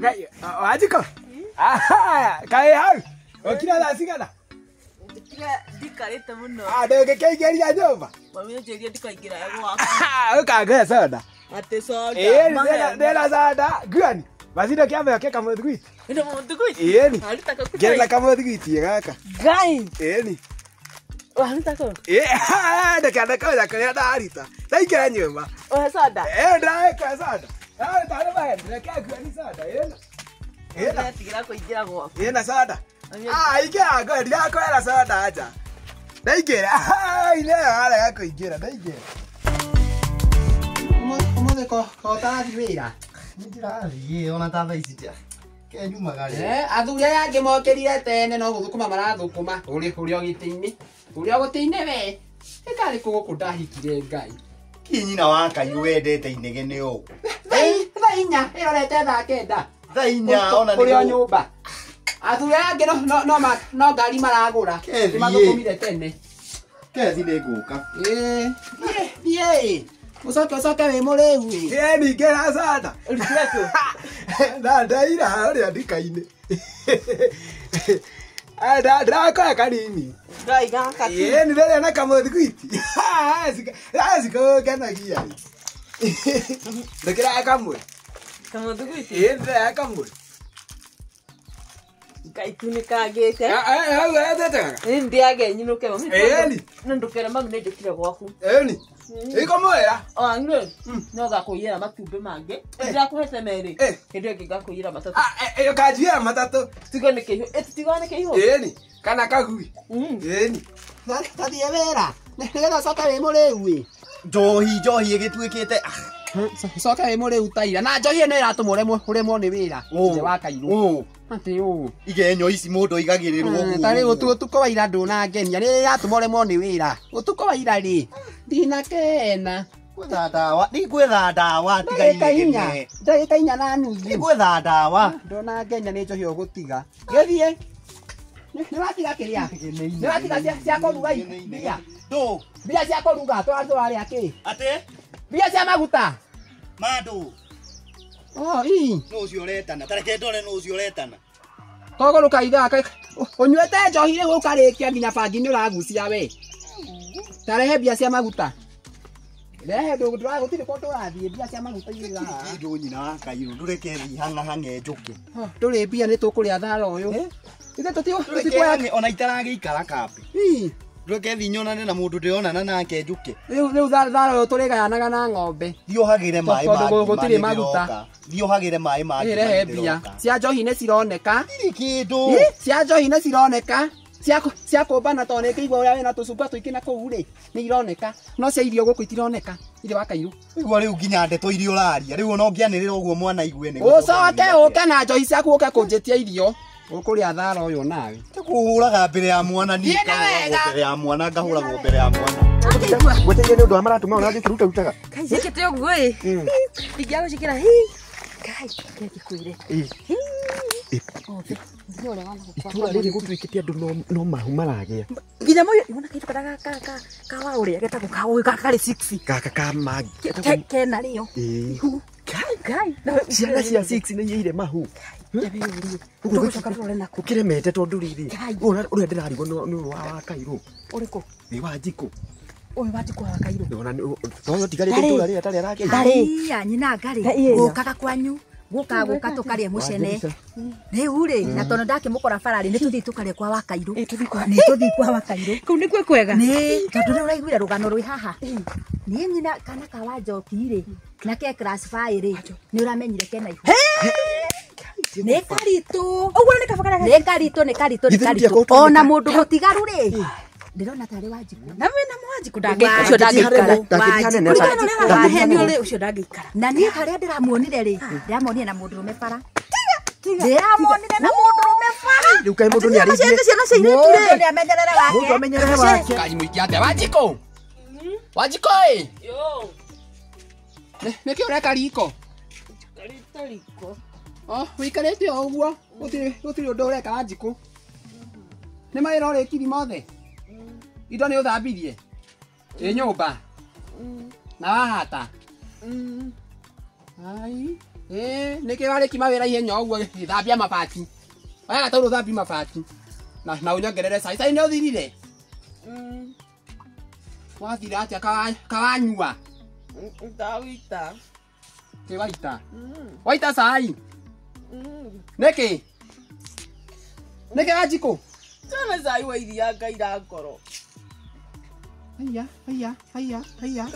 Ngai, Wanjikũ. Kaĩ hau. Ũkira thaa cigana? Ndikira ndikarĩte mũno. Ah, ndũngĩkĩingĩria nyũmba. Mami anjĩrire ndikaingĩra gwaku. Ũkangũhe soda. Atĩ soda. Ĩĩ, ndĩna soda. Nguani. Basi kĩambe ũke kamũthiguiti. Ĩno mũthiguiti? Ĩni. Waruta kũ? Ngĩrĩ na kamũthiguiti gaka. Ngai. Ĩni. Waruta kũ? Ĩĩ, ndũkende kũmenya kũrĩa ndaruta. Ndaingĩra nyũmba. Ũhe soda? Ĩĩ, ndĩrakũhe soda. Tarĩ mahendi, reke nguani soda. Ĩna. Ĩna. Ndĩretigĩra kũingĩra gwaku. Ĩna soda. Ah, ingĩra ngwe, ndirakwĩra soda nja. Ndaingĩra. Ine warega kũingĩra, ndaingĩra. Ũmũthĩ ko ũtarathiĩ wĩra? Nĩndĩrathiĩ ona ta thaa ici ke nyumaga rĩ. Athuri aya angĩ mokĩrire tene no gũthũkũma marathũkũma. Ũrĩ ũrĩ o gĩtĩ-inĩ. Ũrĩ o gĩtĩ-inĩ we. Ĩkarĩ kũ gũkũ ndahikire Ngai. Ki nyina wa Ngai wendete inegene ũũ. Thaa inya ĩrorete thaa kenda. Thaa inya ona Ũrĩ o nyũmba. Athuri aya angĩ no ngari maragũra. Kethiĩ. Nĩmathũkũmire tene. Kethi nĩngũka. Ĩĩ, thiĩ. Ũcoke ũcoke wĩ mũrĩu ĩ. Ĩĩ, ningĩra soda. Ũrutire kũ? Na ndaira harĩa nduka-inĩ. Ndĩrakũhe kanini. Ndaiga gaka tu. Ĩĩ, nĩ ndĩrĩa na kamũthiguiti. Cikũngenagia. Ndũkĩrahe kamwe. Kamũthiguiti? Ĩĩ, ndĩrahe kamwe. Ngai tunĩkangĩte. Hau wendete gaka? Ĩĩ, ndĩage nyinũke mami. Ĩni. No ndũkere mami nĩ njũkire gwaku. Ĩni. Ĩkũmwĩra. Angĩ no ngakũiyĩra matumbĩ mangĩ. Ndĩrakũhete merĩ. Eh. Hĩndĩ ĩyo ĩngĩ ngakũiyĩra matatũ. Ũkanjiyĩra matatũ. Tigo nĩ kĩihũ. Ĩ, tũtigwo nĩ kĩihũ? Ĩni. Kana kagui. Ĩni. Tathiĩ wĩra. Nĩgetha ũcoke wĩ mũrĩu ĩ. Njohi njohi ĩgĩtuĩkĩte Ũcoke wĩ mũrĩu ta ira. Na njohi ĩno ĩratũma ũremwo nĩ wĩra. Ithe wa Kairũ. Ũũ. Atĩ ũũ. Igenyo ici mũndũ aigagĩrĩrwo ũguo. Ta rĩu ũtukũ wa ira ndũnangenia. Nĩ ĩratũma ũremwo nĩ wĩra. Ũtukũ wa ira rĩ, ndinakena. Gwetha ndawa, nĩngwetha ndawa tiga Ndagĩka inya. inegene. Ndagĩka inya na nuthu. Nĩngwetha ndawa. Ndũnangenia nĩ njohi ũgũtiga. Gĩthiĩ. Nĩ watiga kĩrĩa? Nĩ watiga cia kũruga mbia? Ndũ. Mbia cia kũruga tũrarĩa kĩ? Atĩ? Mbia cia maguta. Mandũ. Oh, ii. Nũ ũcio ũretana? Ta reke ndore nũ ũcio ũretana. Koguo ithaa ũnyuĩte njohi rĩu ũkarĩkia nginya bangi nĩ ũragucia we. Ta rehe mbia cia maguta. Rehe gũtirĩ kũndũ ũrathiĩ mbia cia maguta irĩ haha. Kĩndũ nyina wa Kairũ ndũreke thiĩ hang'ahang'e njũke. Ndũrĩ mbia nĩ tũkũrĩa thara ũyũ. Ithe tũtikuoya Ona itaragĩikara kambĩ. Ii. Ndũreke thiĩ nyonane na mũndũ ndĩronana nake njũke. Rĩu thara ũyũ tũrĩgayanaga na ng'ombe. Thiĩ ũhagĩre maĩ ma Tondũ ngima gũtirĩ nĩ maguta. ndĩroka. Thiĩ ũhagĩre maĩ ma ngima Rehe nĩ mbia. ndĩroka. Cia njohi nĩ cironeka. Ndirĩ kĩndũ. Cia njohi nĩ cironeka. Cia kũmbana tondũ nĩngĩigua ũrĩa wĩna tũcuba tũingĩ na kũu rĩ, nĩ ironeka. No cia irio gũkũ itironeka. Ithe wa Kairũ. Igua rĩu nginya ndeto iria ũraria. Rĩu ona ũngĩanĩrĩra ũguo mwana aigue nĩ Ũcoke ũke na njohi ciaku ũke kũnjĩtia irio. Ũkũrĩa thara ũyũ nawe. Kũhũraga mbere ya mwana niĩ Thiĩ na wega. ngahũragwo mbere ya mwana ngahũragwo mbere ya mwana. Gwĩteithia nĩ ũndũ wa maratũ mau ũrathiĩ ũkĩrutaga. Kai ciĩkĩte ũguo ĩ. Ndingĩaga gũciĩkĩra hi. Kai, reke ngĩkwĩre. Othe. Nginya ũrĩa wa nagũkũ Itũra rĩrĩ gũtuĩkĩte andũ no mahu maragĩa. Nginya mũyũ, wona kairũ karĩa ka wa ũrĩa getagwo ka ũyũ gaka karĩ six. Gaka ka ma Kena rĩo. Ĩĩ. Ihu. Kai, kai. Ciana cia 6 nĩ igĩire mahu. Tũgũcoka tũrore nakũ. Ũkĩremete tondũ rĩrĩ. Kai. Ũrĩa ndĩrarigwo nĩ ũyũ wa Kairũ. Ũrĩkũ? Nĩ wa Njikũ. Ũyũ wa Njikũ wa Kairũ. Ona no tigarĩte itũra rĩrĩa tarĩ arakĩire. Ndarĩ. Iya, nyina ngarĩ. Ndarĩ. Gũkaga kwanyu. Gũka gũka tũkarĩe mũcene. Rĩu rĩ, na tondũ ndakĩmũkora bara rĩ, nĩ tũthiĩ tũkarĩe kwa wa Kairũ. Ĩ, tũthiĩ kwa- Nĩ tũthiĩ kwa wa Kairũ. Kũu nĩkuo kwega. Nĩ, tondũ rĩu ũraiguire rũgano rwĩ haha. Niĩ nyina kana ka wa Njoki rĩ, na ke class 5 rĩ, nĩ ũramenyire kena ihu. Nĩ karitũ. Ũguo nĩ kaba karĩa Nĩ karitũ, nĩ karitũ, nĩ Githĩ karitũ. tũtiakorwo Ona mũndũ mũtigaru rĩ, ndĩrona tarĩ wa Njikũ. Na wĩna Wanjikũ ndangĩikara. Ũcio ndangĩikara. Ndangĩthiĩ hanene. Kũringana na ũrĩa wahenio rĩ, ũcio ndangĩikara. Na niĩ harĩa ndĩramuonire rĩ, ndĩramuonire na mũndũrũme bara. Ndĩramuonire na mũndũrũme bara. Rĩu kaĩ mũndũ nĩ arĩithie. Ciana cia airĩtu Mũndũ rĩ. nĩ amenyerere wake. Mũndũ amenyerere wake. Ngai mũingĩ atĩa Wanjikũ? Wanjikũ ĩ. Yo. Nĩkĩ ũreka riko? Njikarĩte riko. Oh, ũikarĩte o ũguo. Gũtirĩ ũndũ ũreka Wanjikũ. Nĩ mawĩra ũrĩkirie mothe? Indo nĩ ũthambirie? Ĩ nyũmba? Na wahata? Ai. Nĩkĩ warĩki mawĩra ihenya ũguo thambia mabati. Oya gataurũ thambia mabati. Na ũnyongerere cai. Cai nĩ ũthirire? Wathira atĩa kawanyua? Ndawita. Kĩ waita? Waita cai? Nĩkĩ? Nĩkĩ Wanjikũ? Tena cai wa iria ngaira ngoro. Haiya, haiya, haiya, haiya.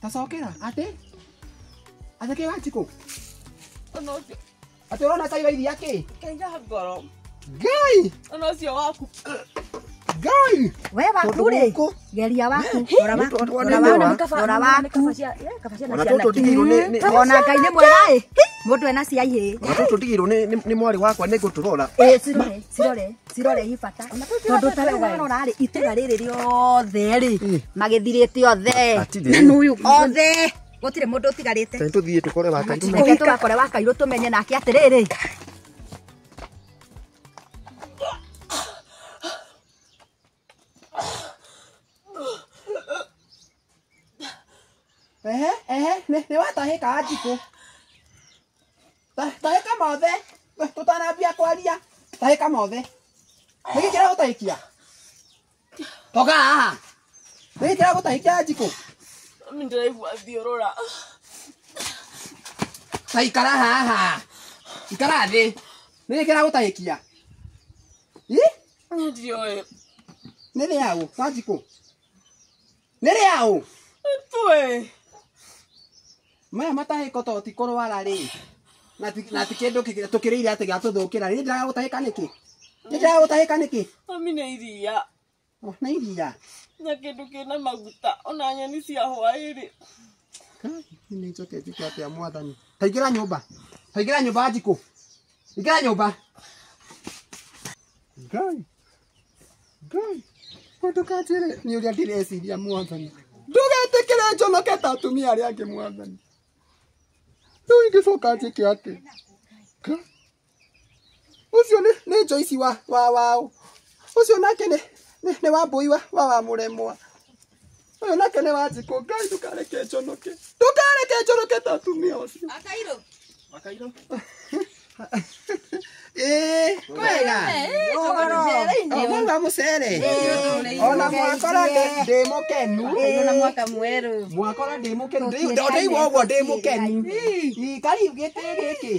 Tacokera atĩ? Atĩ kĩ Wanjikũ? Ona ũcio. Atĩ ũrona cai wa iria kĩ? Ngaira ngoro. Ngai! Ona ũcio waku. Ngai! We waku rĩ, geria waku, rora waku, rora waku. Ona tũtũ ndigĩirwo nĩ Ona Ngai nĩ mwega ĩ. Mũndũ ena cia ihĩ. Ona tũtũ ndigĩirwo nĩ mwarĩ wakwa nĩ ngũtũrora. Ĩ cirore, cirore, cirore hi bata. Tondũ ta rĩu warora rĩ, itũra rĩrĩ rĩothe rĩ, magĩthirĩte othe. Othe. Gũtirĩ mũndũ ũtigarĩte. Tũthiĩ tũthiĩ tũkore Wakairũ. Reke tũgakore Wakairũ tũmenye nake atĩrĩrĩ. Ehe, ehe, nĩ watahĩka Wanjikũ. Tahĩka mothe, tũtanambia kwaria. Tahĩka mothe. Nĩkĩ kĩragũtahĩkia? Toka haha. Nĩkĩ kĩragũtahĩkia Wanjikũ? Mami ndĩraigua thiũrũra. Ta ikara haha. Ikara thĩ. Nĩkĩ kĩragũtahĩkia? Ĩ? Ndiũĩ. Nĩ rĩaũ, Wanjikũ? Nĩ rĩaũ? Tũĩ. Maya matahĩko to ti kũrwara rĩ. Na ti kĩndũ tũkĩrĩire atĩ gĩatũthũkĩra. Nĩ ndĩragũtahĩka nĩkĩ? Nĩ ndĩragũtahĩka nĩkĩ? Mami nĩ iria. Nĩ iria. Na kĩndũ kĩna maguta ona nyeni cia hwaĩ-rĩ. Nĩ njoke njĩke atĩa mwathani? Ta ingĩra nyũmba. Ta ingĩra nyũmba Wanjikũ. Ingĩra nyũmba. Ngai. Ngai. Ndũkanjĩre nĩ ũrĩa ndĩreciria mwathani. Ndũgetĩkĩre njonoke ta atumia arĩa angĩ mwathani. Rĩu ingĩcoka njĩke atĩa? Ũcio nĩ Joyce wa waũ. Ũcio nake nĩ Wambũi wa Mũremwa. Ũyũ nake nĩ Wanjikũ. Ngai ndũkareke njonoke. Ndũkareke njonoke ta atumia acio. Akairũ. Wakairũ. Ĩĩ, kwega. Mwaura mũcere. Ona mwakora ndĩ mũkenu. Ona mwaka mwerũ. Mwakora ndĩ mũkenu. Ndaigua ũguo ndĩ mũkenu. Karibu gĩtĩ gĩkĩ.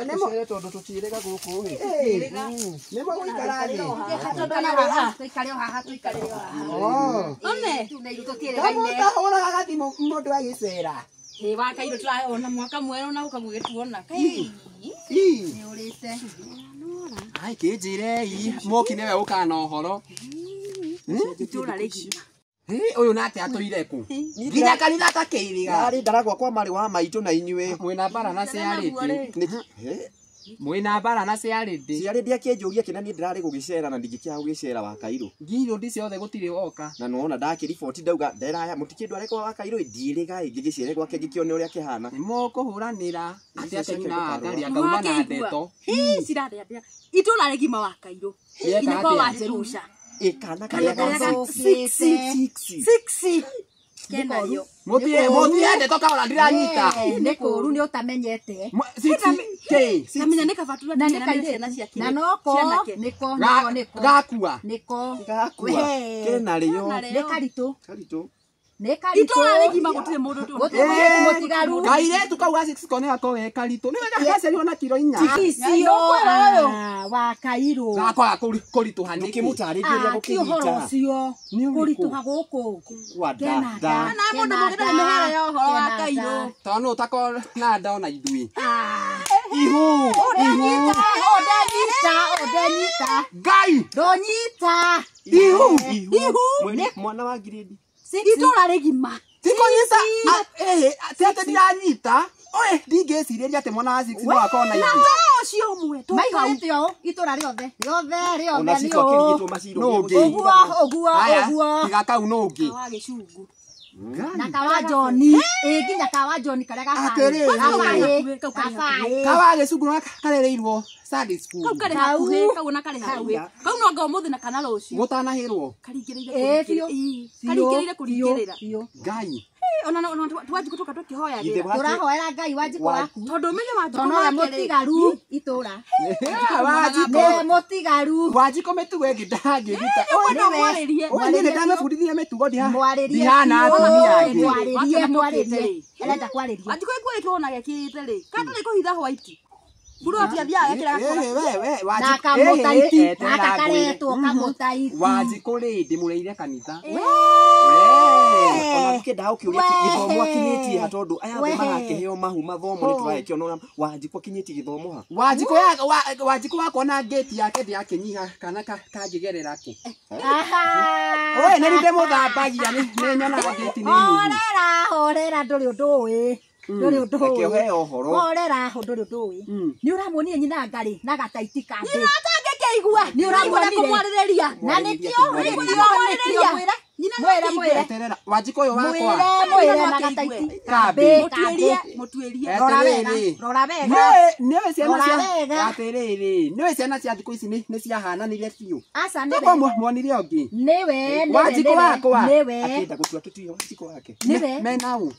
Nĩ tondũ tũtiĩrĩga gũkũ ĩ. Nĩ mũgũikara thĩ. Tũikare o haha, tũikare o haha. One. Kamũtahũraga gathimũ mũndũ agĩcera. Ĩ Wakairũ tũraona mwaka mwerũ na ũkagũgĩtuona. Kai. Ĩ. Nĩ ũrĩte. Ai kĩnjĩre i mũki nĩwe ũkaga na ũhoro. Itũra rĩgima. Ũyũ nake atũire kũ? Nginya kanitha takĩiriga. Ndarĩ ndaragwa kwa marĩ wa maitũ na inyuĩ. Mwĩna mbara na ciarĩndĩ. Mwĩna mbara na ciarĩndĩ. Ciarĩndĩ akĩnjũria kĩna niĩ ndĩrarĩ gũgĩcera na ndingĩkĩaga gũgĩcera Wakairũ. Ngirũndi ciothe gũtirĩ woka. Na nĩwona ndakĩriboti ndauga nderaya mũtikĩndware kwa Wakairũ ndiĩrĩga ĩ ngĩgĩcere gwake ngĩkĩone ũrĩa kĩhana. Nĩ mũkũhũranĩra atĩ akĩnyuna Wangari akauma na ndeto. Hi cirarĩa. Itũra rĩgima Wakairũ. Nginya kwa Wanjerusha. Ĩ kana karĩa ga 6 Kenario. Mũtie ndeto kahora ndiranyita. Nĩ kũũru nĩ ũtamenyete. Kĩ? Namenya nĩ kaba Na nĩ ciana cia Na noko nĩko nĩko nĩko. Gakua. Nĩko. Gakua. Kenarĩo. Nĩ karitũ. Karitũ. Nĩ karitũ. Itũra rĩgima gũtirĩ mũndũ Gũtirĩ mũndũ mũtigaru. Kairĩtu kau ga 6 ko nĩgako ge karitũ. Nĩ wega gaciarirwo na kiro 4. Icio Wakairũ. Gakwaga kũritũha nĩkĩ? Ndũkĩmũtarĩrie ũrĩa Ti ũhoro gũkĩnyita. ũcio. Kũritũha gũkũ. Kwa nda. Kena Na mũndũ mũgĩtarĩ mĩhera ya ũhoro wa Kairũ. Tondũ nũ ũtakorwo na nda ona ithuĩ. Ihu. Ũndanyita, ũndanyita, ũndanyita. Ngai. Ndũnyita. Ihu. Ihu. Mwana wa grade. Itũra rĩgima. Ti kũnyita. Ti atĩ ndiranyita. Oe ndingĩcirĩria atĩ mwana wa 6 no akorwo na ihu. Ũcio ũmwe Maihũrĩte ũũ itũra rĩothe. Rĩothe rĩothe Ona nĩ citũ ũũ. akĩrigitwo macirũ. Nũ ũngĩ? Ũguo ũguo ũguo. Tiga kau nũ ũngĩ. Wa gĩcungu. Na kawa John. Ĩ nginya kawa John karĩa Atĩrĩrĩ. gabaĩ. Kau karĩ Gabaĩ. Kawa gĩcungu na karereirwo Sunday school. Kau karĩ hakuhĩ, kau ona karĩ hakuhĩ. Kau no anga ũmũthĩ na kana rũciũ. Mũtanahĩrwo. Karingĩrĩire Ĩ biũ. kũringĩrĩra. Karingĩrĩire kũringĩrĩra. Biũ. Ngai. Ona ona twanjikũ tũka tũkĩhoyagĩra. Tũrahoera Ngai Wanjikũ waku. Tondũ ũmenye Wanjikũ Tondũ nowe nake rĩ. mũtigaru itũra. Wanjikũ. Nĩwe mũtigaru. Wanjikũ mĩtugo ĩngĩ ndangĩruta. Nĩwe mwarĩrie. Ũyũ niĩ nĩndamĩbundithirie mĩtugo Mwarĩrie. ndihana atumia angĩ. Mwarĩrie, mwarĩrie. Arenda kwarĩria. Wanjikũ ikuo ĩkĩwona gekĩrĩte rĩ. Kana nĩ kũhitha white. Buroti athiaga gekĩraga Na kamũtaiti. Gaka karetwo kamũtaiti. Wanjikũ rĩ ndĩmũreire kanitha. Ona ngĩenda gũkĩũria gĩthomo akinyĩtie ha tondũ aya othe marakĩheo mahu mathomo nĩ tũragĩkĩona ũrĩa Wanjikũ akinyĩtie gĩthomo ha. Wanjikũ ya Wanjikũ wakwa na ngĩti yake ndĩakĩnyiha kana kangĩgerera kũ. Oe nĩ ndĩmũthambagia nĩ nyonaga ngĩti nĩ nyihu. Horera, horera ndũrĩ ũndũ ũĩ. Ndũrĩ ũndũ Reke ũĩ. ũheo ũhoro. Horera, ndũrĩ ũndũ ũĩ. Nĩ ũramuonire nyina ngarĩ na gataiti kambĩ. Nyina atangĩkĩigua. Nĩ ũramuonire. Kũmwarĩrĩria. Na nĩkĩo, nĩkĩo, nĩkĩo. Mwĩre. Nyina Mwĩre, mwĩre. Eterera Wanjikũ ũyũ wakwa. Mwĩre, mwĩre na gataiti Kambĩ. Mũtuĩrie, mũtuĩrie. Rora wega, Atĩrĩrĩ. rora wega. Nĩũĩ ciana Rora cia wega. atĩrĩrĩ nĩũĩ ciana cia thikũ ici nĩ ciahananire biũ. Aca nĩwe. Toko muonire ũngĩ. Nĩwe, nĩwe, Wanjikũ nĩwe, wakwa. nĩwe. Akĩenda gũtua tũtue Wanjikũ wake. Nĩwe. Mena ũ.